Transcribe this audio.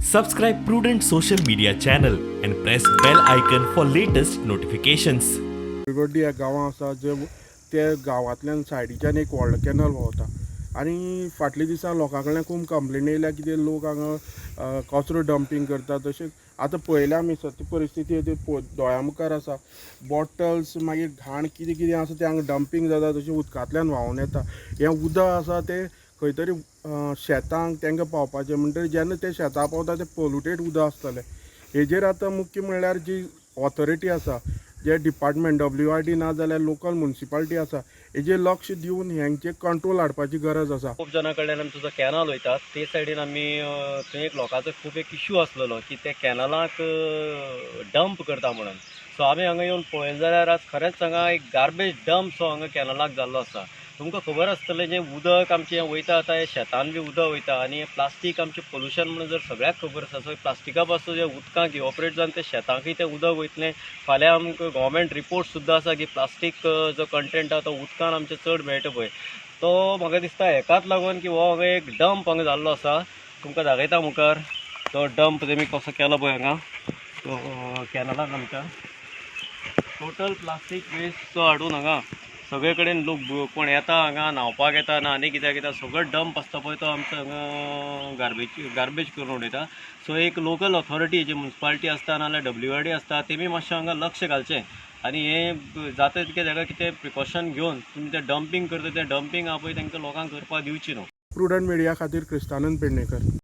Subscribe Prudent social media channel and press bell icon for latest notifications. गड्डी ह्या गांवां आसा जे ते गांवांतल्यान सायडीच्यान एक व्हडलो कॅनल व्हांवता आनी फाटल्या दिसा लोकां कडल्यान खूब कंप्लेनी येयल्या कितें लोक हांगा कचरो डंपींग करता. तशेंच आतां पळयल्या आमी सत्य परिस्थिती ती दोळ्या मुखार आसा. बॉटल्स, मागीर घाण कितें कितें आसा तें हांगा डंपींग जाता, तशें उदकांतल्यान व्हांवून येता. हें उदक आसा तें खंय तरी शेतांक तांकां पावपाचें म्हणटकीर जेन्ना तें शेतां पावता तें पोल्युटेड उदक आसतलें. हेजेर आतां मुख्य म्हणल्यार जी ऑथॉरिटी आसा, जे डिपार्टमेंट डब्ल्यू आर डी ना जाल्यार लोकल मुन्सिपालिटी आसा, हेजेर लक्ष दिवन हेंचे कंट्रोल हाडपाची गरज आसा. खूब जाणां कडल्यान आमचो जो कॅनल वयता ते सायडीन आमी थंय एक लोकांचो खूब एक इश्यू आसलेलो की ते कॅनलाक डंप करता म्हणून. सो आमी हांगा येवन पळयलें जाल्यार आज खरेंच हांगा एक गार्बेज डंप सो हांगा कॅनलाक जाल्लो आसा. तुमकां खबर आसतलें, जें उदक आमचें वयता आतां हें शेतान बी उदक वयता आनी हें प्लास्टीक आमचें पोल्युशन म्हणून जर सगळ्याक खबर आसा. सो प्लास्टिका पासून जें उदकांत इवॉपरेट जावन तें शेतांकय तें उदक वयतलें. फाल्यां आमकां गोवोरमेंट रिपोर्ट सुद्दां आसा की प्लास्टीक जो कंटेंट आहा तो उदकान आमचें चड मेळटा पळय, तो म्हाका दिसता हेकाच लागून की हो हांगा एक डंप हांगा जाल्लो आसा. तुमकां दाखयता मुखार तो डंप तेमी कसो केलो पळय हांगा तो कॅनलाक आमच्या. टोटल प्लास्टीक वेस्ट हाडून हांगा सगळे कडेन लोक कोण येता हांगा न्हांवपाक येता ना आनी कित्याक येता, सगळो डंप आसता पळय तो आमचो हांगा गार्बेज गार्बेज करून उडयता. सो एक लोकल ऑथॉरिटी जी मुन्सिपालिटी आसता नाजाल्यार डब्ल्यू आर डी आसता, तेमी मातशें हांगा लक्ष घालचें आनी हें जाता तितकें ताका कितें प्रिकॉशन घेवन तुमी तें डंपींग करता तें डंपींग आहा पळय तांकां लोकांक करपाक दिवची न्हू. प्रुडंट मिडिया खातीर क्रिस्तानंद पेडणेकर.